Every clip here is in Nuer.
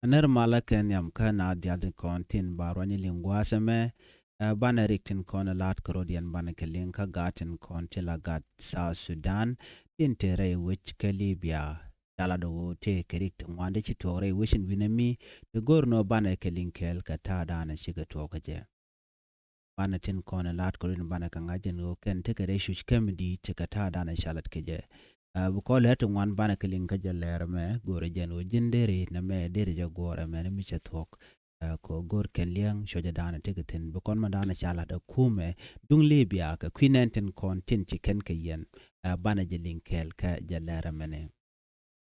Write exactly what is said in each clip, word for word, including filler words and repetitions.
Nɛr malä kɛ nhiam kä naath diaal tin kɔn tin ba ruany liŋ gua̱a̱th ɛmɛ. Ɛ, banɛ rik tin kɔn ɛ la̱t kɛ rɔ̱diɛn banɛ kɛ liŋ kä gaat tin kɔn ti la gaat South Sudan tin te rɛy wec kä Libya. Ca lat ɣöö tëë kɛ rik ti ŋuan ti ci tuɔɔk rɛy wec in wi̱nɛ mi ti go̱r nɔ banɛ kɛ liŋ kɛɛl kɛ ta̱a̱ da̱a̱n cikɛ tuɔɔk kä jɛ. Banɛ tin kɔn in la̱t kɛ rɔ̱diɛn banɛ kɛ ŋa̱c jɛn ɣöö kɛn tekɛ rɛy cuc kɛm di̱i̱t ti kɛ ta̱a̱ da̱a̱n ca lat kɛ jɛ. Ɛ, bi kɔn lɛr ti ŋuan banɛ kɛ liŋ kä jɛ lɛr ɛmɛ go̱o̱rɛ jɛn ɣöö ji̱n deri nɛmɛ deri jɛ guɔ̱ɔ̱r ɛmɛ ni mi cɛ thuɔ̱k. Ɛ, kɛ ɣöö go̱o̱r kɛn liɛŋ cuɔ̱cɛ da̱a̱n tekɛ thi̱n bi kɔn ma da̱a̱n ca lat ɛ kumɛ duŋ Libya kɛ kui̱ nɛn tin kɔn tin ci kɛn kɛ yɛn. Ɛ, banɛ jɛ liŋ kɛɛl kä jɛ lɛr ɛmɛ ni.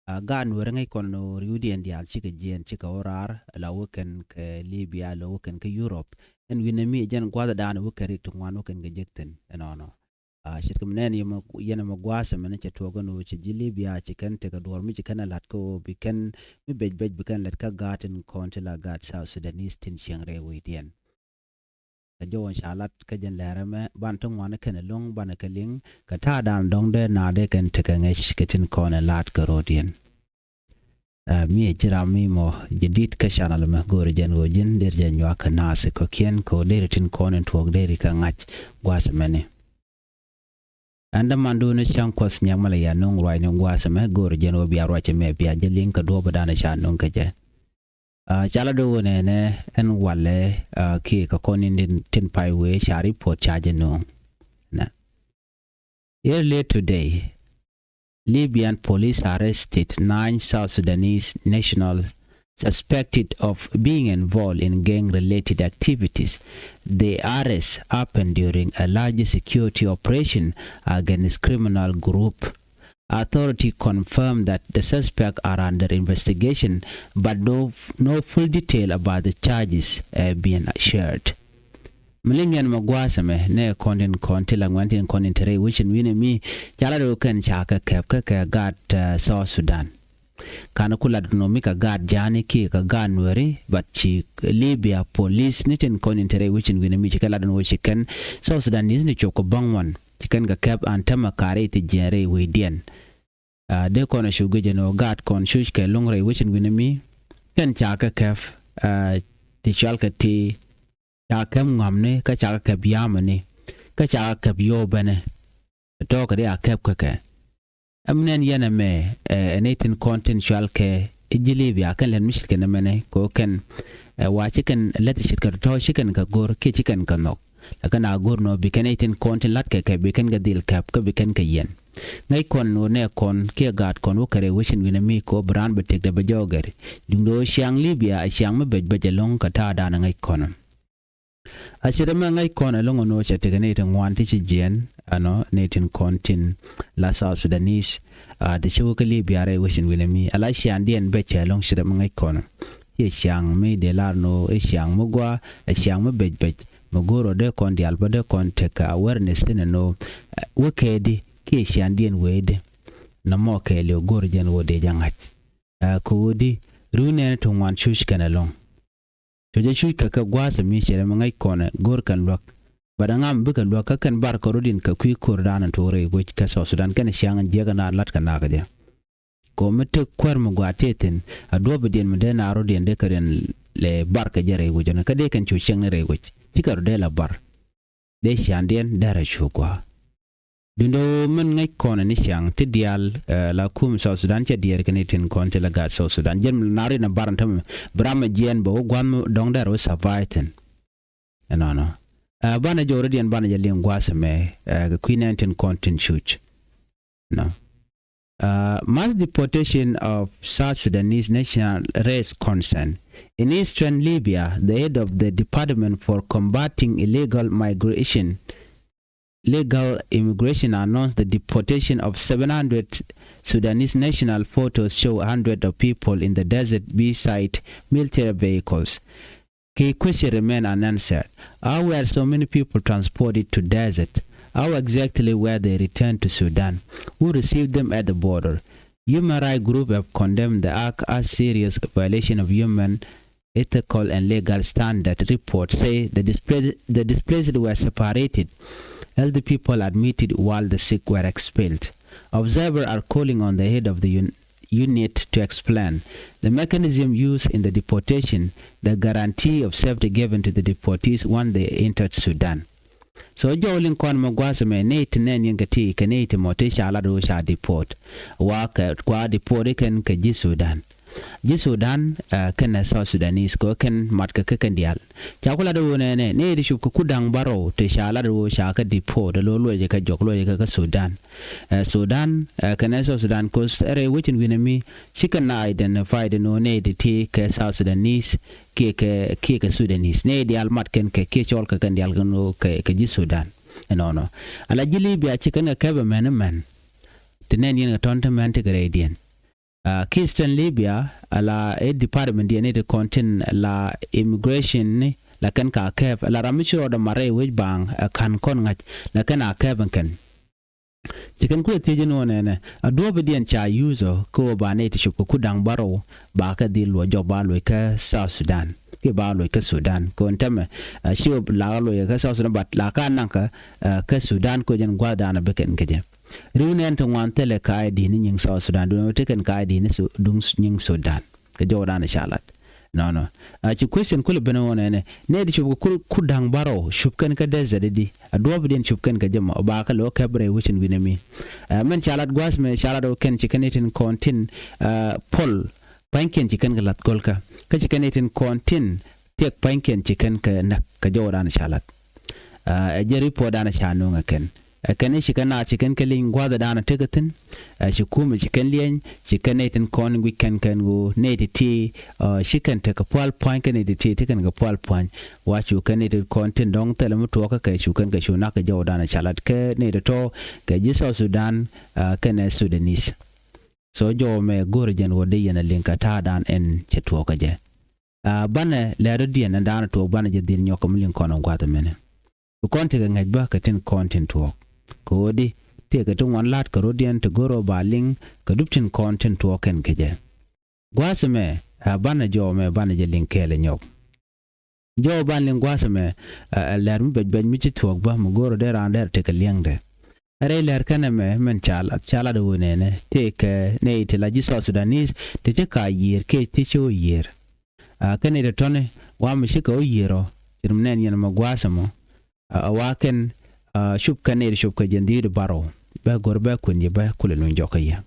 Ɛ, gaat Nuɛri ŋäc kɔn ni ɣöö ri̱wdiɛn diaal cikɛ jiɛɛn cikɛ wä raar la wä kɛn kɛ Libya la wä kɛn kä Europe. Ɛn wi̱nɛ mi jɛn gua̱th da̱a̱n wä kɛn rik ti ŋuan wä kɛn kɛ jek thi̱n ɛnɔnɔ. Ɛ, ce̱tkɛ mi nɛn yɛn ɛmɛ gua̱a̱th ɛmɛni cɛ tuɔɔk ɛn ɣöö cɛ ji̱ Libya ci kɛn tekɛ duɔ̱ɔ̱r mi ci kɛn ɛ la̱t kä ɣöö bi kɛn mi bec bec bi kɛn lät kä gaat tin kɔn ti la gaat South Sudanese tin cieŋ rɛy wecdiɛn. Kɛ jɔwä ca lat kä jɛn lɛr ɛmɛ banɛ ti ŋuan kɛn ɛlɔ̱ŋ banɛ kɛ liŋ kɛ ta̱a̱ da̱a̱n dɔ̱ŋ dee na dee kɛn tekɛ ŋäc kɛ tin kɔn ɛ la̱t kɛ rɔ̱diɛn. Ɛ, mi ɛ ji̱ ram mi mɔ jɛ di̱t kä channel mɛ go̱o̱rɛ jɛn ɣöö ji̱n der jɛ nyuak kɛ naath kɔ̱kiɛn kɛ ɣöö der tin kɔn in tuɔɔk der kɛ ŋa̱c gua̱a̱th ɛmɛni. Ɛn dämandu ni cäŋ kuɔth nyiɛk mɛ la ya nuŋ ruacni gua̱a̱th ɛmɛ go̱o̱rɛ jɛn ɣöö bia ruac ɛmɛ bia jɛ liŋ kɛ duɔ̱ɔ̱p da̱a̱n ca nuŋ kɛ jɛ. Ɛ, ca la do̱ wä nɛnɛ ɛn walɛ, ɛ, kiɛ kɛ kɔn in tin pay wee ca report ca jɛ nuŋ. Nɛ. Earlier today, Libyan police arrested nine South Sudanese nationals suspected of being involved in gang-related activities. The arrest happened during a large security operation against criminal group. Authority confirmed that the suspects are under investigation, but no, no full detail about the charges have been shared. Mi liŋ yɛn mɛ gua̱a̱th ɛmɛ nɛ kɔn tin kɔn ti la ŋuɛn tin kɔn tin te rɛy wecin wi̱nɛ mi ca la do̱ kɛn ca kɛ kɛp kä kɛ gaat, ɛ, South Sudan. Kan ku lat nɔ mi kɛ gaat Ja̱a̱ni kiɛ kɛ gaat Nuɛri, but ci Libya police ni tin kɔn tin te rɛy wecin wi̱nɛ mi ci kɛ lat nɔ ci kɛn South Sudanese ni cop kɛ bäŋ wan ci kɛn kɛ kɛp an tämɛ ka̱r rɛy ti jiɛn rɛy wecdiɛn. Ɛ, dee kɔn a cu guic ɛn ɣöö gaat kɔn cuc kɛ luŋ rɛy wecin wi̱nɛ mi kɛn ca kɛ kɛp, ɛ, ti cual kɛ ti ca kɛp ŋuamni kä ca kɛ kɛp yamäni kä ca kɛ kɛp yio̱o̱bäni. Tɔ̱ kɛ dee a kɛp kä kɛ. Ɛm nɛn yɛn ɛmɛ, ɛ, ɛ nɛy tin kɔn tin cual kɛ i̱ ji̱ Libya kɛn lɛt mi ce̱tkɛ nɛmɛni kɛ ɣöö kɛn, ɛ, wa ci kɛn lät ce̱tkɛ tɔ̱tɔ̱ ci kɛn kɛ go̱r kiɛ ci kɛn kɛ nhɔk. Lakin a go̱r nɔ bi kɛn nɛy tin kɔn tin la̱tkɛ kɛ bi kɛn kɛ dhil kɛp kä bi kɛn kɛ yɛn. Ŋäc kɔn ɣöö nɛ kɔn kiɛ gaat kɔn wä kɛ rɛy wecin wi̱nɛ mi kɛ ɣöö bi raan bi tëkdɛ bɛ jɔɔk gɛr. Duundɛ ɣöö ciaŋ Libya ɛ ciaŋ mi bɛc bɛc ɛlɔ̱ŋ kɛ ta̱a̱dan ɛ ŋäc kɔn. A ce̱t ɛmɛ ŋäc kɔn ɛlɔ̱ŋ ɛn ɣöö cɛ tekɛ nɛy ti ŋuan ti ci jiɛɛn ɛnɔ nɛy tin kɔn tin la South Sudanese. A ti ci wä kä Libya rɛy wecin wi̱nɛ mi ala ciaŋdiɛn bɛc cɛ ɛlɔ̱ŋ ce̱t ɛmɛ ŋäc kɔn. Ciɛ ciaŋ mi dee lar ɛn ɣöö ɛ ciaŋ mi gɔaa ɛ ciaŋ mi bɛc bɛc mi go̱o̱r ɔ dee kɔn diaal bä dee kɔn tekɛ awareness thin ɛn ɣöö, ɛ, wä kɛɛdi kiɛ ciaŋdiɛn weecdi. Nɔmɔ kɛɛli ɔ go̱o̱r jɛn wä dee jɛ ŋa̱c. Ɛ, kɛ ɣöö di ri̱w nɛɛni ti ŋuan cuc kɛn ɛlɔ̱ŋ. Cuɔ̱cɛ cuc kɛ kɛ gua̱a̱th ɛmi cɛ rɛ mi ŋäc kɔnɛ go̱r kɛn luäk. Bat ɛŋa mi bikɛ luäk kä kɛn bar kɛ rɔ̱diɛn kɛ kui̱ ko̱r da̱a̱n in tuɔɔk rɛy wec kɛ South Sudan kɛn ciaŋ in jiäk ɛn a la̱t kɛ nakä jɛ. Kɛ ɣöö mi tek kuäär mi gua̱a̱th tëë thi̱n a duɔ̱ɔ̱pidiɛn mi dee na rɔ̱diɛn dee kɛ riɛn lɛ bar kɛ jɛ rɛy wec ɔnɛ kä dee kɛn cu ciɛŋni rɛy wec cikɛ rɔ dee la bar. Dee ciaŋdiɛn dee rɔ cu gua̱a̱. Duundɛ ɣöö min ŋäc kɔn ni ciaŋ ti diaal, ɛ, la kum South Sudan cɛ diɛɛr kɛ ni tin kɔn ti la gaat South Sudan. Jɛn mi la nar in a bar ni tämɛ bi ram mi jiɛɛn bɛ wä gua̱th mi dɔ̱ŋ dɛr wä survive thi̱n. Ɛnɔnɔ. Ɛ, banɛ jɔw rɔ̱diɛn banɛ jɛ liŋ gua̱a̱th ɛmɛ, ɛ, kɛ kui̱ nɛn tin kɔn tin cuc. Nɔ. Uh, mass deportation of South Sudanese national raise concern. In eastern Libya, the head of the Department for Combating Illegal Migration, Legal Immigration announced the deportation of seven hundred Sudanese national. Photos show hundreds of people in the desert beside military vehicles. Key question remain unanswered. How were so many people transported to desert? How exactly were they returned to Sudan? Who received them at the border? Human rights groups have condemned the act as serious violation of human, ethical and legal standard. Reports say the displaced, the displaced were separated, elderly people admitted, while the sick were expelled. Observers are calling on the head of the un-, you need to explain the mechanism used in the deportation, the guarantee of safety given to the deportees once they entered Sudan. So jɔw liŋ kɔn mɛ gua̱a̱th mɛ nɛy ti nɛn yɛn kɛ ti kɛ nɛy ti mɔ ti ca lat ɣöö ca deport. Wa kɛ kua deport ikɛn kɛ ji̱ Sudan. Ji̱ Sudan kɛnɛ South Sudanese kɛ kɛn mat kɛ kɛ kɛn diaal. Ca ku lat ɣöö nɛnɛ nɛy ti cop kɛ ku da̱ŋ bärɔw ti ca lat ɣöö ca kɛ deport ɛ lo̱ luɔcɛ kɛ jɔk luɔcɛ kɛ kɛ Sudan. Ɛ Sudan kɛnɛ South Sudan kɛ rɛy wecin wi̱nɛ mi ci kɛn identified nɔ nɛy ti ti kɛ South Sudanese kiɛ kɛ kiɛ kɛ Sudanese. Nɛy diaal mat kɛn kɛ kiɛ cɔl kɛ kɛn diaal kɛn ɣöö kɛ kɛ ji̱ Sudan. Ɛnɔnɔ ala ji̱ Libya ci kɛn kɛ kɛpɛ mɛn mɛn. Ti nɛn yɛn kɛ tɔn ti mɛn ti kɛ rɛydiɛn. Ki Eastern Libya ala ɛ department diɛn iti kɔn tin la immigration ni la kɛn ka kɛp la ram mi ci rɔɔdɛ marɛ wec baŋ ɛ ka̱n kɔn ŋa̱c la kɛn a kɛp ɛn kɛn. Ci kɛn kulɛ thiec ɛn ɣöö nɛnɛ a duɔ̱ɔ̱pidiɛn ca yuuthɔ kä ɣöö ba nɛy ti cop kɛ ku da̱ŋ bärɔw ba kɛ dhil luɔc jɔk ba luɔc kä South Sudan kiɛ ba luɔc kä Sudan kɛ ɣöö ɛn tämɛ a ci ɣöö la kɛ luɔc kɛ South Sudan but la ka naŋ kɛ kä Sudan kɛ ɣöö jɛn gua̱thdan a bi kɛn kɛ jɛ. Ri̱w nɛn ti ŋuan thilɛ ka I D ni nyiŋ South Sudan duŋ ti kɛn ka I D ni duŋ nyiŋ Sudan. Kɛ jɔwdan ca lat nɔnɔ. A ci question kulɛ ben wä nɛnɛ nɛ di cop kɛ kur kur da̱ŋ bärɔw cop kɛn kä desert di a duɔp diɛn cop kɛn kɛ jɛ mɔ ba kɛ lo̱ kɛp rɛy wecin wi̱nɛ mi. Mɛn ca lat gua̱th mɛ ca lat wä kɛn ci kɛn itin kɔn tin pol pa̱nykiɛn ci kɛn kɛ lath gɔlkä kä ci kɛn itin kɔn tin thiɛk pa̱nykiɛn ci kɛn kɛ näk kɛ jɔwdan ca lat. Ɛ jɛ report dan ca nuŋ ɛ kɛn ɛ kɛn i̱ ci kɛn a ci kɛn kɛ li̱ny gua̱dhɛ dan a tekɛ thi̱n. Ɛ ci kumɛ ci kɛn liɛny ci kɛn nɛy tin kɔn guic kɛn kɛn ɣöö nɛy ti ti ci kɛn tekɛ pual pua̱ny kɛn nɛy ti ti ti kɛn kɛ pual pua̱ny. Wa cu kɛn nɛy ti kɔn tin dɔ̱ŋ thilɛ mi tuɔɔkä kɛ cu kɛn kɛ cu nak kɛ jɔw dan ca lat kɛ nɛy ti tɔ̱ kɛ ji̱ South Sudan kɛnɛ Sudanese. So jɔw mɛ go̱rɛ jɛn ɣöö dee yɛn a liŋ kɛ ta̱a̱ dan ɛn cɛ tuɔɔkä jɛ. A banɛ lɛr rɔ diɛn ɛn daanɛ tuɔɔk banɛ jɛ dhil nyɔk kɛ mi liŋ kɔn ɔ gua̱th ɛmɛnɛ. Bi kɔn tekɛ ŋäc bä kɛ tin kɔn tin tuɔɔk kɛ ɣöö di tëëkɛ ti ŋuan la̱t kɛ rɔ̱diɛn ti go̱r rɔ ba liŋ kɛ dup tin kɔn tin tuɔɔk kɛn kɛ jɛ. Gua̱th ɛmɛ a banɛ jɔw mɛ banɛ jɛ liŋ kɛɛl ɛ nyɔk. Jɔw ban liŋ gua̱th ɛmɛ ɛ lɛr mi bɛc bɛc mi ci tuɔɔk bä mi go̱r rɔ dee raan dee rɔ tekɛ liɛŋdɛ. Rɛy lɛr kɛn ɛmɛ mɛn ca lat ca lat ɛ ɣöö nɛnɛ tëëkɛ nɛy ti la ji̱ South Sudanese ti ci ka yiër kiɛ ti ci ɣöö yiër. A kɛn nɛy ti tɔ̱ni wa mi cikɛ wä yiër ɔ ci rim nɛn yɛn mɛ gua̱a̱th ɛmɔ. A wa kɛn a cop kɛn nɛy ti cop kɛ jɛn dhi̱i̱t bärɔw bɛ go̱r bɛ kuën yɛ bɛ kulɛ luny jɔkä yɛ.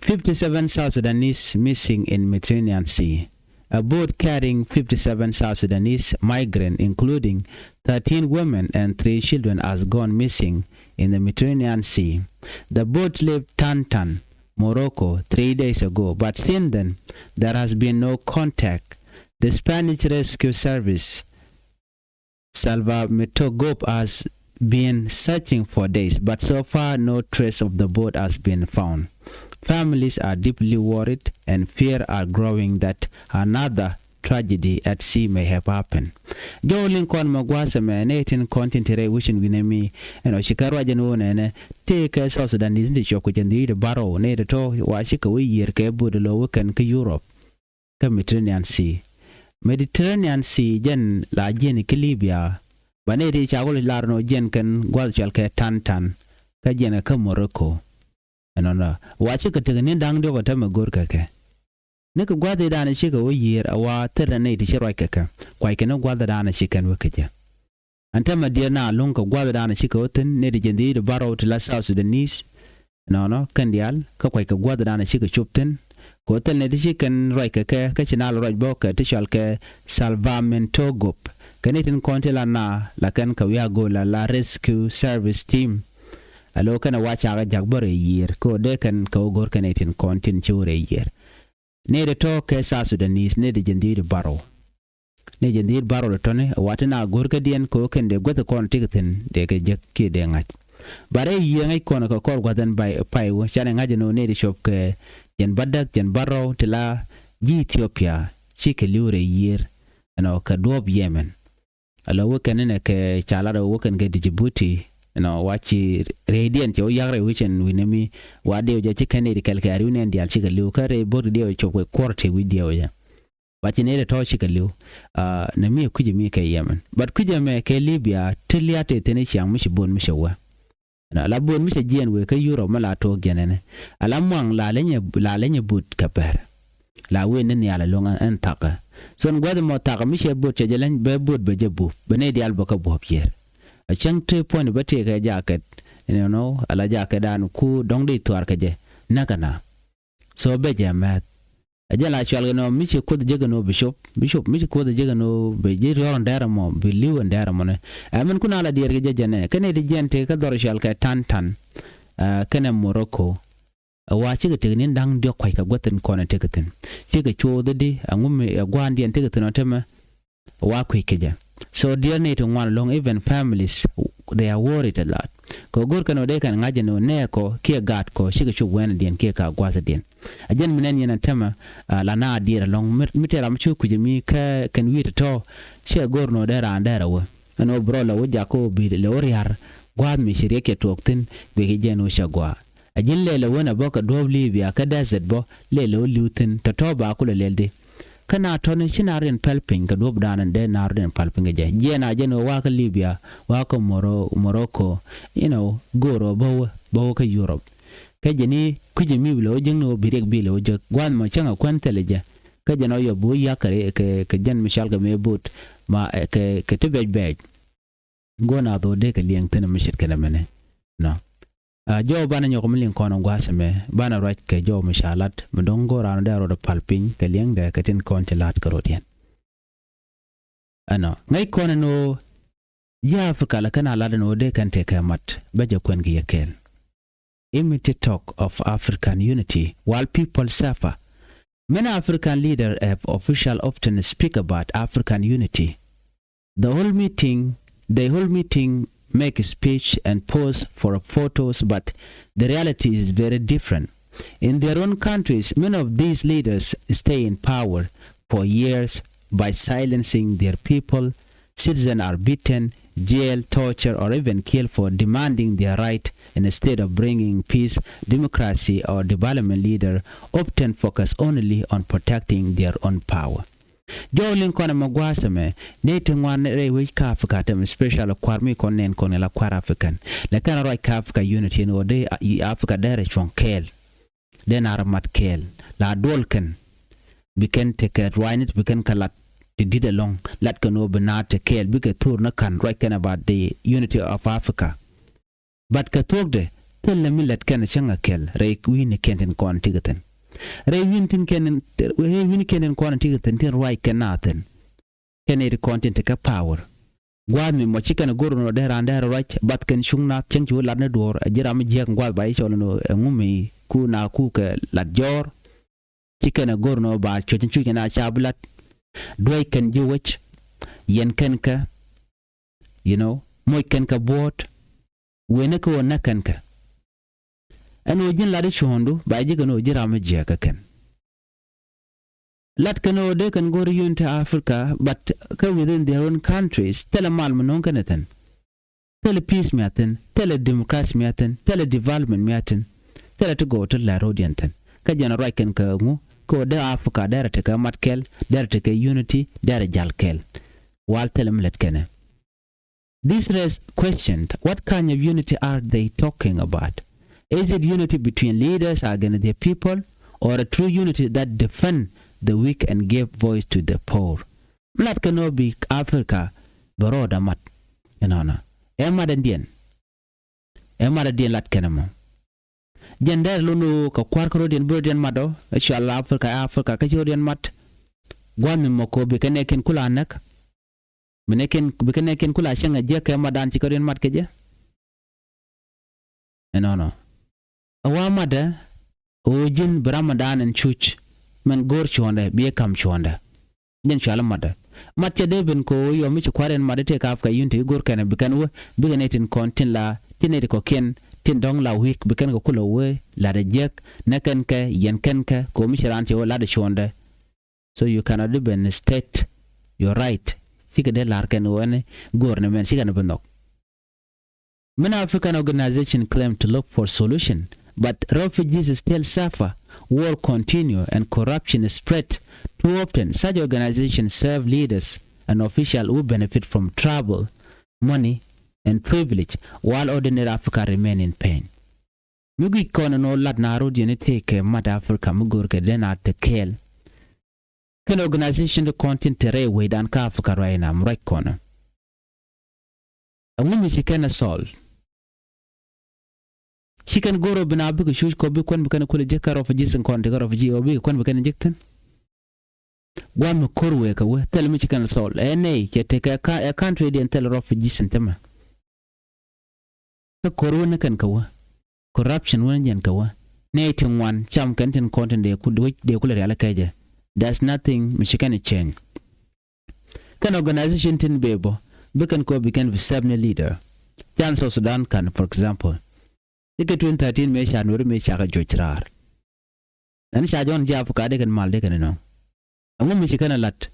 Fifty-seven South Sudanese missing in Mediterranean Sea. A boat carrying fifty-seven South Sudanese migrants, including thirteen women and three children, has gone missing in the Mediterranean Sea. The boat left Tantan, Morocco, three days ago, but since then, there has been no contact. The Spanish Rescue Service, Salva Metogop, has been searching for days, but so far no trace of the boat has been found. Families are deeply worried and fear are growing that another tragedy at sea may have happened. Jɔw liŋ kɔn mɛ gua̱a̱th ɛmɛ nɛ tin kɔn tin te rɛy wecin wi̱nɛ mi ɛn ɔ ci kɛ ruac ɛn ɣöö nɛnɛ tëëkɛ South Sudanese ti cuɔp kɛ cɛ dhi̱i̱t bärɔw nɛ ti tɔ̱ wa cikɛ wä yiër kɛ bo̱o̱t lo̱ wä kɛn kä Europe kä Mediterranean Sea. Mediterranean Sea jɛn la jiɛn kä Libya ba nɛ ti ca wä lar nɔ jiɛn kɛn gua̱th cual kɛ Tantan kä jiɛn kä Morocco. Ɛnɔnɔ wa cikɛ tek ni da̱ŋ diɔk ɛ tämɛ go̱r kɛ kɛ. Ni kɛ gua̱th i̱ da̱a̱n cikɛ wä yiër a wa thir ni nɛy ti ci ruac kɛ kɛ kuac kɛ ni gua̱th i̱ da̱a̱n ci kɛn wä kɛ jɛ. Ɛn tämɛ diɛt na luŋ kɛ gua̱th i̱ da̱a̱n cikɛ wä thi̱n nɛy ti jɛ dhi̱i̱t i̱ bärɔw ti la South Sudanese. Ɛnɔnɔ kɛn diaal kä kuac kɛ gua̱th i̱ da̱a̱n cikɛ cop thi̱n. Kɛ wä thil nɛy ti ci kɛn ruac kɛ kɛ kä ci na lɛ ruac bä kɛ ti cɔal kɛ Salvamento Group kɛ nɛy tin kɔn ti la na la kɛn kɛ wi̱i̱ a go̱o̱l la la Rescue Service Team. A lo̱ kɛn ɛ wa cakɛ jak bä rɛy yiër kä wä dee kɛn kɛ wä go̱r kɛn nɛy tin kɔn tin ci wä rɛy yiër. Nɛy ti tɔ̱ kɛ South Sudanese nɛy ti jɛ dhi̱i̱t bärɔw. Nɛy jɛ dhi̱i̱t bärɔw ti tɔ̱ni wa ti na go̱r kädiɛn kɛ wä kɛn dee guäth kɔn ti kɛ thi̱n dee kɛ jek kiɛ dee ŋa̱c. Bärɛ yiëë ŋäc kɔn kɛ kɔr gua̱th ɛn bay pay wä canɛ ŋa̱c ɛn wä nɛy ti cop kɛ jɛn bädäk jɛn bärɔw ti la ji̱ Ethiopia cikɛ li̱w rɛy yiër. Ɛn ɔ kɛ duɔ̱ɔ̱p Yemen. Ala wä kɛn inɛ kɛ ca lat wä kɛn kɛ Djibouti. Ɛnɔ wa ci rɛydiɛn cɛ wä yak rɛy wi̱cɛn wi̱nɛ mi wa diɛw jɛ ci kɛn nɛy ti kɛl kɛ a ri̱w nɛn diaal cikɛ li̱w kä rɛy bo̱t diɛw cop kɛ kuɔr tëë wi̱c diɛw jɛ. Wa ci nɛy ti tɔ̱ cikɛ li̱w. Nɛ mi kui̱c mi kɛ Yemen but kui̱c ɛmɛ kɛ Libya ti liat tëë thi̱n i̱ ciaŋ mi ci bo̱t mi cɛ wä. Ala bot mi cɛ jiɛn wëë kä Yurop mi la tuɔɔk jɛn ɛnɛ. Ala muaŋ la leny la leny but kɛ pɛr. La wëë ni nhial ɛlɔŋ ɛn thakä. Thon gua̱th mɔ thakä mi cɛ bot cɛ jɛ leny bɛ bot bɛ jɛ bup bɛ nɛy diaal bä kä buɔ̱p yiër. A cäŋ te puɔ̱ny bä tëëkɛ jaket. Inɔnɔ ala jaket dan ku dɔ̱ŋ dee thuaar kɛ jɛ näkɛ na. So bɛ jɛ mɛth. A jɛ la cual kɛ nɔ mi ci kuoth jek kɛ nɔ bi cop bi cop mi ci kuoth jek kɛ nɔ bi ji̱ riɔr ɛn dɛr ɛmɔ bi li̱w ɛn dɛr ɛmɔ ni. Ɛ min kun ala diɛɛr kɛ jɛ jɛ nɛ kɛ nɛy ti jiɛn tëë kä dhɔr cual kɛ tan tan. Ɛ kɛnɛ Morocco. Ɛ wa cikɛ tek ni̱n da̱ŋ diɔ̱k kua̱c kɛ guäth in kɔn ɛ tek kɛ thi̱n. Cikɛ cuoth di ɛ ŋum ɛ gua̱a̱ndiɛn tek kɛ thi̱n ɔ temɛ. Wa kui̱c kɛ jɛ. So diɛɛr ni ti ŋuan lo̱ŋ even families, they are worried a lot. Kɛ go̱r kɛn ɔ dee kɛn ŋa̱c ɛn ɔ nɛɛkɔ kiɛ gaatkɔ cikɛ cop wɛndiɛn kiɛ ka gua̱thdiɛn. A jɛn mi nɛn yɛn a tämɛ la na diɛɛr ɛlɔ̱ŋ mi tɛɛr ram cu kui̱c mi kä kɛn wi̱i̱ tɔ̱tɔ̱. Ciɛ go̱r ni ɔ dee raan dɛɛr a wä ɛn ɔ bi rɔ lɛ wä jak kä ɔ bi lɛ wä ria̱r gua̱a̱th mi ci riɛk cɛ tuɔɔk thi̱n guic kɛ jɛn ɔ cɛ gua̱a̱. A ji̱n lɛl ɛ wen ɛ bä kɛ duɔ̱ɔ̱p Libya kä desert bä lɛl ɛ wä li̱w thi̱n tɔ̱tɔ̱ ba kulɛ lɛl di. Kä na tɔ̱ni ci na riɛn päl piny kɛ duɔ̱ɔ̱p dan ɛn dee na riɛn päl piny kɛ jɛ jiɛn a jɛn ɣöö wakä Libya wakä Moro- Morocco. You know, go̱o̱r ɣöö bä wä bä wä kä Europe. Kä jɛn i̱ kui̱c ɛ mi bi lɛ wä jiäkni ɣöö bi riɛk bi lɛ wä jiäk gua̱a̱th mɔ cäŋ ɛ kuän thilɛ jɛ. Kä jɛn ɣöö yɔ bi wä yak kɛ kɛ kɛ jɛn mi cɔal kɛ mëë bo̱o̱t ma kɛ kɛ ti bɛc bɛc. Go̱o̱r na dhok dee kɛ liɛŋ thi̱n mi ce̱tkɛ nɛmɛni. Nɔ. A jɔw banɛ nyɔk mi liŋ kɔn in gua̱a̱th ɛmɛ banɛ ruac kɛ jɔw mi ca lat mi do̱ŋ go̱o̱r raan dee rot pal piny kɛ liɛŋdɛ kɛ tin kɔn ci lat kɛ rot yɛn. Ɛnɔ ŋäc kɔn in ɣöö ji̱ Africa lɛ kɛn a lat in ɣöö dee kɛn tëë kɛ mat bä jɛ kuɛn kɛ yɛ kɛɛl. Imiti talk of African unity while people suffer. Many African leaders have official often speak about African unity. The whole meeting, the whole meeting make a speech and pose for photos, but the reality is very different. In their own countries, many of these leaders stay in power for years by silencing their people. Citizens are beaten, jailed, tortured, or even killed for demanding their right. Instead of bringing peace, democracy, or development, leaders often focus only on protecting their own power. Jɔw liŋ kɔn ɛmɛ gua̱a̱th ɛmɛ ni ti ŋuan rɛy wec kä Africa tɛm special kua̱r mi kɔn nɛn kɔn la kua̱r African. Lɛ kɛn ruac kä Africa unity ni ɣöö dee Africa dee rɛ cuɔ̱ŋ kɛɛl. Dee na rɛ mat kɛɛl la duɔl kɛn. Bi kɛn tekɛ ruaacni bi kɛn kɛ lat ti di̱t ɛlɔ̱ŋ lat kɛn ɣöö bi na te kɛɛl bikɛ thur ni ka̱n ruac kɛn about the unity of Africa. But kɛ thuɔ̱kdɛ thilɛ mi lät kɛn cäŋ a kɛl rɛy wi̱i̱ni kɛn tin kɔn tikɛ thi̱n. Rɛy wi̱i̱ni tin kɛn rɛy wi̱i̱ni kɛn tin kɔn tikɛ thi̱n tin ruac kɛn na thi̱n. Kɛn iti kɔn tin ti kɛ power. Gua̱a̱th mi mɔ ci kɛn go̱r nɔ dee raan dee ruac bath kɛn cuŋ na cäŋ ci wä lat ni duɔ̱ɔ̱r a ji̱ ram mi jiäk gua̱a̱th ba ci cɔl nɔ ɛŋu mi ku na ku kɛ lat jɔ̱ɔ̱r. Ci kɛn a go̱r nɔ ba cuc cuc kɛn a ca bi lat. Duäc kɛn ji̱ wec. Yɛn kɛn kɛ. You know, moc kɛn kɛ buɔ̱ɔ̱t. Wen ni kɛ ɣöö näk kɛn kɛ. Ɛn ɣöö ji̱n lat i̱ cuɔ̱ɔ̱ŋdu ba ji̱ kɛn ɣöö ji̱ ram mi jiääk kɛ kɛn. Lat kɛn ɣöö dee kɛn go̱r unity Africa, but kä within their own countries thilɛ mal mi no̱o̱ŋ kɛn ɛ thi̱n. Thilɛ peace mi a thi̱n, thilɛ democracy mi a thi̱n, thilɛ development mi a thi̱n. Thilɛ ti gɔw ti lɛr ro̱diɛn thi̱n kä jɛn ruac kɛn kɛ ŋu kɛ ɣöö dee Africa dee rɛ tekɛ mat kɛl, dee rɛ tekɛ unity, dee rɛ jal kɛl. Wal thilɛ mi lät kɛnɛ. This raise question, what kind of unity are they talking about? Is it unity between leaders against their people, or a true unity that defend the weak and give voice to the poor? Mi lat kɛn ɔ bi Africa bɛ rɔɔdɛ mat. Ɛnɔnɔ ɛ mat ɛn diɛn. Ɛ mat ɛn diɛn lat kɛn ɛmɔ. Jɛn dɛr lun ɣöö kɛ kua̱r kä rɔ̱diɛn bi rɔ̱diɛn mat ɔ ɛ cual Africa, Africa kä ci rɔ̱diɛn mat. Gua̱n mi mɔk kɛ ɣöö bi kɛn ɛ kɛn kula näk. Bi nɛ kɛn bi kɛn nɛ kɛn kula cäŋ a jiäk kɛ matdan ci kɛ riɛn mat kɛ jɛ. Ɛnɔnɔ. Ɛ wa matdä ɣöö ji̱n bi ram matdan ɛn cuc. Mɛn go̱o̱r cuɔ̱ɔ̱ndɛ bi ɛ ka̱m cuɔ̱ɔ̱ndɛ. Jɛn cualä matdä. Mat cɛ dee ben kɛ ɣöö yɔm mi ci kua̱r ɛn matdä tëë ka̱a̱p kɛ yun te i̱ go̱o̱r kɛnɛ bi kɛn wä bikɛ nɛy tin kɔn tin la tin nɛy ti kɔ̱kiɛn tin dɔ̱ŋ la wi̱i̱k bi kɛn kɛ kulɛ wee latdɛ jiäk nɛ kɛn kɛ yɛn kɛn kɛ kɛ ɣöö mi ci raan cɛ wä latdɛ cuɔ̱ɔ̱ndɛ. So you cannot even state your right. Cikɛ dee la̱r kɛn ɣöö ɛn go̱o̱r ni mɛn cikɛ ni bi nhɔk. Many African organizations claim to look for solution, but refugees still suffer. War continue and corruption spread. Too often, such organizations serve leaders and officials who benefit from trouble, money, and privilege, while ordinary Africa remain in pain. Mi guic kɔn ni lat na rot yɛn ti kɛ mat Africa mi go̱o̱r kɛ den a te kɛɛl. Kɛn organization ti kɔn tin te rɛy wecdan kä Africa ruac nam ruac kɔn. Ɛŋu mi ci kɛn a solve? Ci kɛn go̱r ɔ bi na bikɛ cuc kɔ bi kuɛn bi kɛn kulɛ jek kä refugees in kɔn ti kä refugee ɔ bikɛ kuɛn bi kɛn jek thin. Guam mi ko̱r wee kɛ wee thil mi ci kɛn a solve. Ɛ nɛy cɛ tekɛ ɛ country diɛn thil refugees in tämɛ. Kä ko̱r wä ni kɛn kɛ wä. Corruption wä ni jɛn kɛ wä. Nɛy ti ŋuan cam kɛn tin kɔn tin dee ku dee kulɛ rial kɛ jɛ. There's nothing mi ci kɛn change. Kɛn organization tin bee bɔ bi kɛn kɔ bi kɛn bi serve ni leader. Can South Sudan kan, for example, ikɛ twenty thirteen mëë ca nuɔri mëë ca kɛ joc raar. Ɛn ca jɔn jiaap ka dee kɛn mal dee kɛn inɔ. Ɛŋu mi ci kɛn a lat?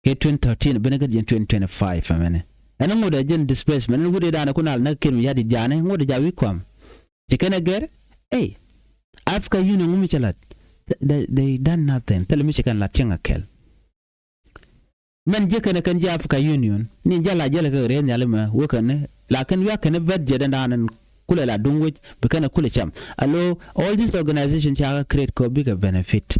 Kɛ twenty thirteen ben kɛ jɛn twenty twenty-five ɛmɛnɛ. Ɛn ŋot ɛ jɛn displacement ɛn wut ɛ daanɛ kun al näk kin mi yadi jaanɛ ŋot ɛ ja wi̱i̱ kuam. Ci kɛn ɛ gɛr ey. Africa Union ŋu mi cɛ lat? They, they done nothing. Thilɛ mi ci kɛn lat cieŋ a kɛl. Mɛn jiɛ kɛn ɛ kɛn jiɛ Africa Union ni jɛ la jɛ lɛ kɛ rɛy nhiali mɛ wä kɛn ni la kɛn wiak kɛn ɛ vɛt jɛ dɛn daanɛ kulɛ la duŋ wec bi kɛn ɛ kulɛ cam. Alo, all this organization ca kɛ create kɔ bikɛ benefit.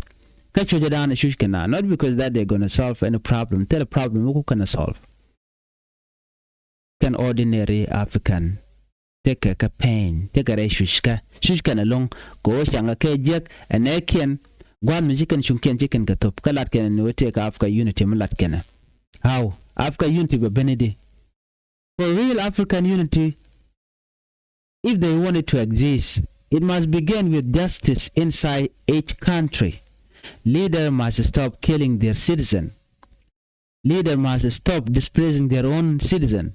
Kä cucɛ daanɛ cuc kɛn a, not because that they gonna solve any problem. Thilɛ problem wä ku kɛn ɛ solve. Kɛn ordinary African tekɛ kɛ pain, tekɛ rɛy cuckä, cuc kɛn ɛlɔ̱ŋ. Kɛ ɣöö caŋɛ kɛ jiäk ɛ nɛɛkiɛn gua̱a̱th mi ci kɛn cuŋkiɛn ci kɛn kɛ thop kä lat kɛn ni wee tekɛ Africa Unity mi lat kɛn ɛ. How Africa Unity bɛ ben idi? For real African unity, if they want it to exist, it must begin with justice inside each country. Leader must stop killing their citizen. Leader must stop displacing their own citizen.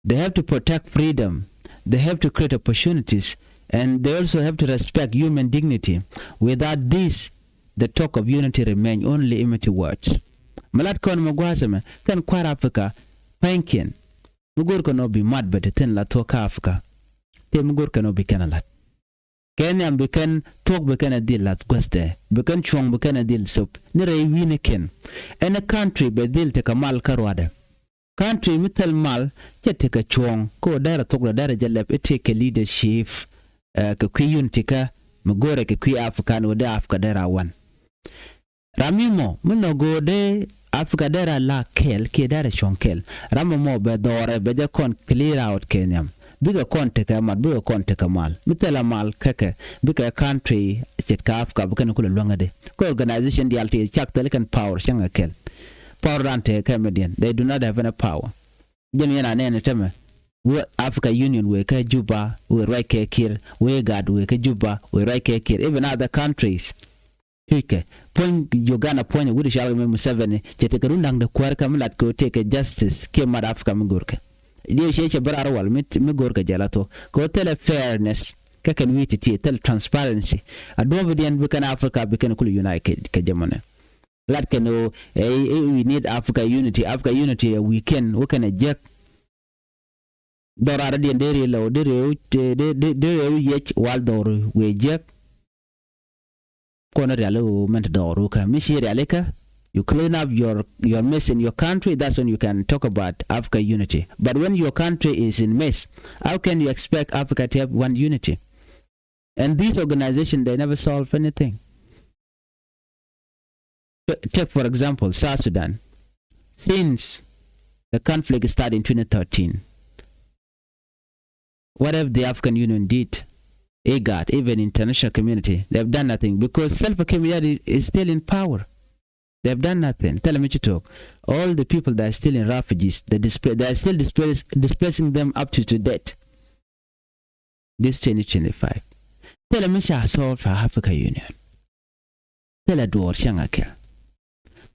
They have to protect freedom. They have to create opportunities. And they also have to respect human dignity. Without this, the talk of unity remain only empty words. Mɛ lat kɔn mɛ gua̱a̱th ɛmɛ kɛn kua̱r Africa pa̱nykiɛn. Mi go̱o̱r kɛn ɔ bi mat bɛ ti thi̱n la thuɔ̱k kä Africa. Tëë mi go̱o̱r kɛn ɔ bi kɛn a lat. Kɛ nhiam bi kɛn thuɔ̱k bi kɛn a dhil lath guäthdɛ, bi kɛn cuɔ̱ŋ bi kɛn a dhil thop ni rɛy wi̱i̱ni kɛn. Ɛn ɛ country bɛ dhil tekɛ mal kä ruaadɛ. Country mi thil mal cɛ tekɛ cuɔ̱ŋ kä ɣöö dɛrɛ thuɔ̱kdɛ dɛrɛ jɛ lɛp i̱ tekɛ leadership. Kɛ kui̱ unity kä mi go̱o̱rɛ kɛ kui̱ Africa ni ɣöö dee Africa dɛrɛ a wan. Ram mi mɔ mi nhɔk go̱o̱r dee Africa dee ra la kɛɛl kiɛ dee ra cuɔ̱ŋ kɛɛl. Ram mi mɔ bɛ dhɔrɛ bɛ jɛ kɔn clear out kɛ nhiam. Bikɛ kɔn tekɛ mat bikɛ kɔn tekɛ mal mi thilɛ mal käkɛ. Bikɛ country ce̱tkɛ Africa bikɛn kulɛ luäŋädɛ kä organization diaal ti cak thil kɛn power cäŋɛ kɛɛl. Power dan tekɛ kɛ mi diɛn, they do not have any power. Jɛn yɛn a nɛɛni tämɛ. Wee Africa Union wee kä Juba wee ruac kɛ Kiir, wee IGAD wee kä Juba wee ruac kɛ Kiir, even other countries. Cuckɛ puɔ̱ny Uganda puɔ̱ny wut i̱ cɔalkɛ mi Museveni cɛ tekɛ run da̱ŋ dee kuäär kä mi lat kɛ ɣöö tekɛ justice kiɛ mat Africa mi go̱rkɛ. Diɛ cɛ cɛ bä raar wal mi go̱rkɛ jɛ la thuɔ̱k kɛ ɣöö thilɛ fairness kä kɛn wi̱i̱ ti ti thilɛ transparency. A duɔ̱ɔ̱pidiɛn bi kɛn Africa bi kɛn kul unite kɛ jɛ mɔnɛ. Lat kɛn ɣöö ɛ we need Africa unity, Africa unity ɛ weekend wä kɛn ɛ jek. Dhɔr arɔ̱diɛn dee riɛl ɛ ɣöö dee riɛw dee riɛw yɛc wal dhɔr wëë jiäk. Kɔn rialikä mɛn ti dhɔr wä kä mi ci rialikä. You clean up your your mess in your country, that's when you can talk about Africa unity. But when your country is in mess, how can you expect Africa to have one unity? And this organization, they never solve anything. Take, for example, South Sudan. Since the conflict started in twenty thirteen, what have the African Union did? IGAD, even international community, they have done nothing because Salva Kiir Mayardit is still in power. They have done nothing. Tell me to talk. All the people that are still in refugees, they, display, they are still displace, displacing them up to today. This twenty twenty-five. Thilɛ mi ca solve ɛ Africa Union. Thilɛ duɔɔr cäŋ a kɛ.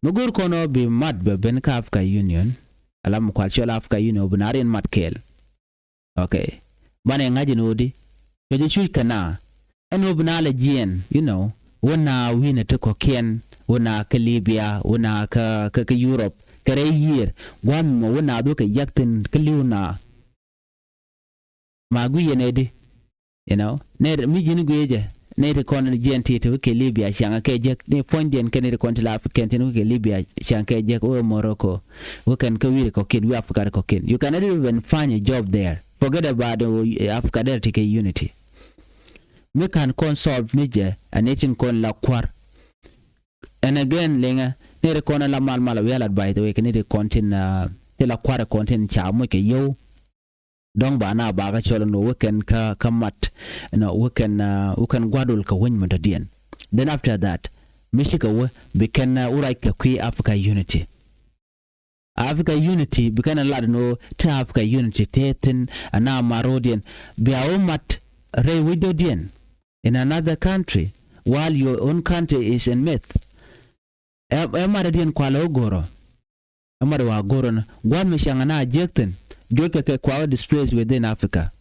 Mi go̱r kɔn ɔ bi mat bɛ ben kä Africa Union. Ala mi kual cɔl Africa Union ɔ bi na riɛn mat kɛɛl. Okay. Banɛ ŋa̱c in ɣöödi. Cɔ jɛ cuc kɛ na. Ɛn ɣöö bi na lɛ jiɛɛn, you know. Wä na wi̱nɛ ti kɔ̱kiɛn. Wä na kä Libya. Wä na kä, kä, kä Europe. Kɛ rɛy yiër. Gua̱a̱th mɔ wä na duɔ̱kɛ yak thi̱n kä li̱w na. Ma gui̱c yɛn ɛ di, you know, nɛ mi ji̱n gui̱c jɛ. Nɛy ti kɔn jiɛn ti ti wä kɛ Libya ciaŋ kɛ jek, ni puɔ̱nydiɛn kɛn nɛy ti kɔn ti la African tin wä kɛ Libya ciaŋ kɛ jek, wä Morocco, wä kɛn kä wi̱i̱ kɔ̱kiɛn, wi̱i̱ Africa kɔ̱kiɛn. You cannot even find a job there. Forget about, uh, Africa, dee ti kɛ unity. Mi kan kɔn solve ni jɛ, a nɛy tin kɔn la kua̱r. And again, liŋɛ, nɛy ti kɔn la mal mal, wi̱i̱ a lat, by the way, kɛ nɛy ti kɔn tin, uh, ti la kua̱r kɔn tin ca moc kɛ yio̱w. Dɔ̱ŋ ba na ba kä cɔl ni wä kɛn kä, kä mat, ni wä kɛn, uh, wä kɛn gua̱dul kɛ weny mi dɔ̱diɛn. Then after that, mi cikɛ wä bi kɛn, uh, wä ruac kɛ kui̱ Africa unity. Africa unity bi kɛn lat ni wä te Africa unity te thin ana marodiɛn. Bia wä mat rɛy wec dɔ̱diɛn in another country while your own country is in myth. Ɛ, ɛ mat diɛn kualɛ wä go̱rɔ. Ɛ mat wa go̱rɔ ni gua̱n mi ciaŋ na jiäk thin. Juɔc kɛ kɛ kua wä displaced within Africa.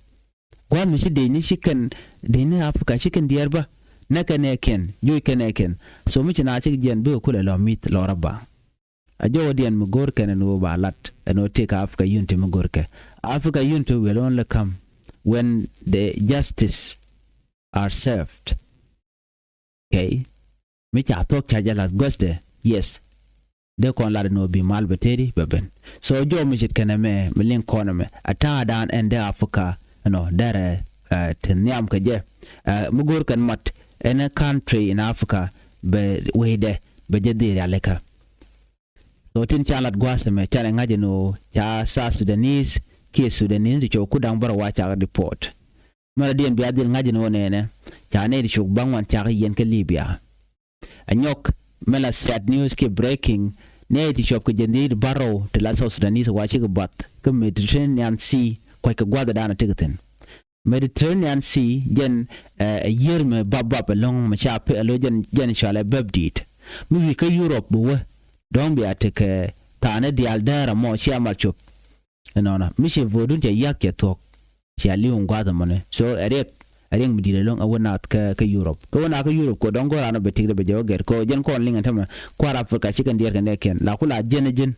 Gua̱n mi ci dec ni ci kɛn dec ni Africa ci kɛn diɛɛr bä. Nɛ kɛn ɛ kɛn, juɔc kɛn ɛ kɛn. So mi ci na cik jiɛn bikɛ kulɛ lɔ mi̱th lɔ raba. A jɔwä diɛn mi go̱r kɛn ɛn wä ba lat ɛn wä tik Africa unity mi go̱r kɛ. Africa unity will only come when the justice are served. Okay. Mi ca thuɔ̱k ca jɛ lath guäthdɛ, yes. Dee kɔn lat ni wä bi mal bɛ tëëdi bɛ ben. So jɔw mi ce̱tkɛ nɛmɛ mi liŋ kɔn ɛmɛ a ta̱a̱dan ɛn dee Africa, you know, derɛ, uh, te nhiam kɛ jɛ. Uh, mi go̱r kɛn mat ɛn country in Africa bɛ wecdɛ bɛ jɛ dhil rialikä. So tin ca lat gua̱a̱th ɛmɛ canɛ ŋa̱c ɛn ɣöö ca South Sudanese kiɛ Sudanese ti cɔw ku da̱ŋ bärɔw wa cak deport. Mɛn rɔ̱diɛn bia dhil ŋa̱c ɛn ɣöö nɛnɛ ca nɛy ti cuk ba̱ŋ wan cak yiɛn kä Libya. Anyɔk mɛ la sad news kiɛ breaking, nɛy ti cuɔp kɛ jɛn dhiec bärɔw ti la South Sudanese wa cikɛ bath kä Mediterranean Sea kuackɛ gua̱thdan a tekɛ thi̱n. Mediterranean Sea jɛn, eh, ɛ yiër mi bap bap ɛlɔ̱ŋ mi ca pek ɛlɔ jɛn, jɛn cɔalɛ bäp di̱i̱t. Mi wi̱i̱ kä Europe bi wä dɔ̱ŋ bia tekɛ thaani diaal däär ɛmɔ cia mat cop. Ɛnɔnɔ mi ci vo̱o̱dun cɛ yak cɛ thuɔ̱k. Cia li̱w in gua̱a̱th ɛmɔni. So ɛ riɛk, ɛ riɛk mi di̱i̱t ɛlɔ̱ŋ ɛ wä naath kä, kä Europe. Kä wä naath kä Europe kɛ dɔ̱ŋ go̱o̱r an ɔ bɛ tekdɛ bɛ jɛ wä gɛr kɛ jɛn kɔn liŋ ɛn tämɛ. Kua̱r Africa cikɛn diɛɛr kɛn dee kɛn la kula jɛn ɛ jɛn.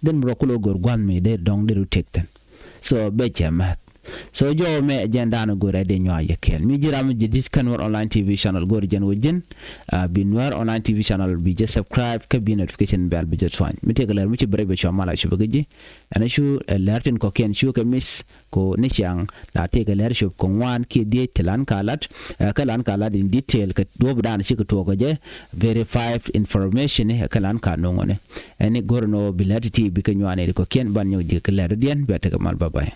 Dhin mi rɔ kulɛ wä go̱o̱r gua̱a̱th mi dee dɔ̱ŋ dee ru tek thi̱n. So bɛ cɛ mɛth. So jɔw mɛ jɛn da̱a̱n go̱rɛ dee nyuak yɛ kɛɛl. Mi ji̱ ram mi ji̱ di̱t kä Nuer Online T V channel go̱rɛ jɛn wä ji̱n. Ah, bi Nuer Online T V channel bi jɛ subscribe kä bi notification bell bi jɛ tuany. Mi tëëkɛ lɛr mi ci bɛ rɛy bɛ cua mal a cupɛ kä ji̱. Ɛn cu, eh, lɛr tin kɔ̱kiɛn cukɛ miss ko ni ciaŋ la tëëkɛ lɛr cop kɛ ŋuan kiɛ dhiec ti lan ka lat. Eh, kä lan ka lat in detail kɛ duɔ̱p da̱a̱n cikɛ tuɔɔk kɛ jɛ verified information, eh, kä lan ka no̱ŋ ni. Ɛn ni go̱rɛ nɔ bi lɛr ti ti bi kɛ nyuan in kɔ̱kiɛn ban nyɔk ji̱ kɛ lɛr diɛn bia tekɛ mal, bye bye.